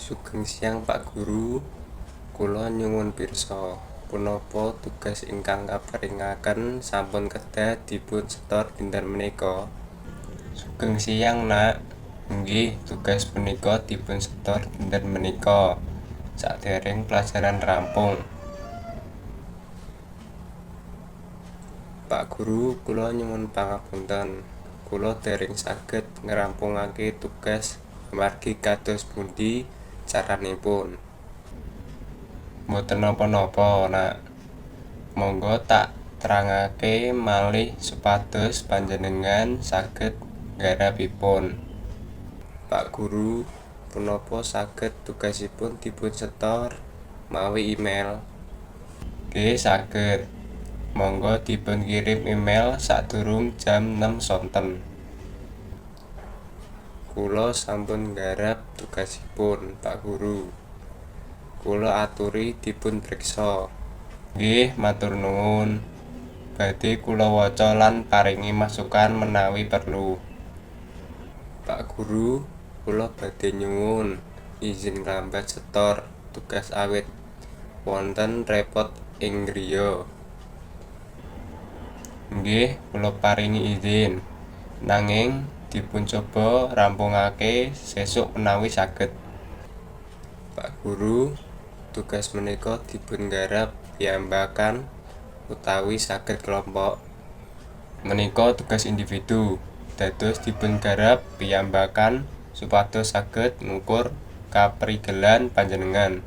Sugeng siang, Pak Guru. Kula nyuwun pirsa, punapa tugas ingkang kaparingaken sampun kedah dipun setor dinten menika? Sugeng siang, Nak. Inggih, tugas punika dipun setor dinten menika sadereng pelajaran rampung. Pak Guru, kula nyuwun pangapunten. Kula dereng saged ngrampungake tugas amargi kados pundi caranipun. Mboten napa-napa, Nak. Mangga tak terangake malih supados panjenengan saged nggarapipun. Pak Guru, punapa saged tugasipun dipun setor mawi email? Nggih saged. Mangga dipun kirim email sadurung jam 6 sonten. Kula sampun nggarap tugasipun, Pak Guru. Kula aturi dipun priksa. Nggih, matur nuwun. Badhe kula waca lan paringi masukan menawi perlu. Pak Guru, kula badhe nyuwun izin nglambat setor tugas awit wonten repot ing griya. Nggih, kula paringi izin. Nanging dipuncoba rampungake sesuk menawi saged. Pak Guru, tugas menika dipun garap piyambakan utawi saged kelompok? Menika tugas individu, dados dipun garap piyambakan supados saged ngukur kaprigelan panjenengan.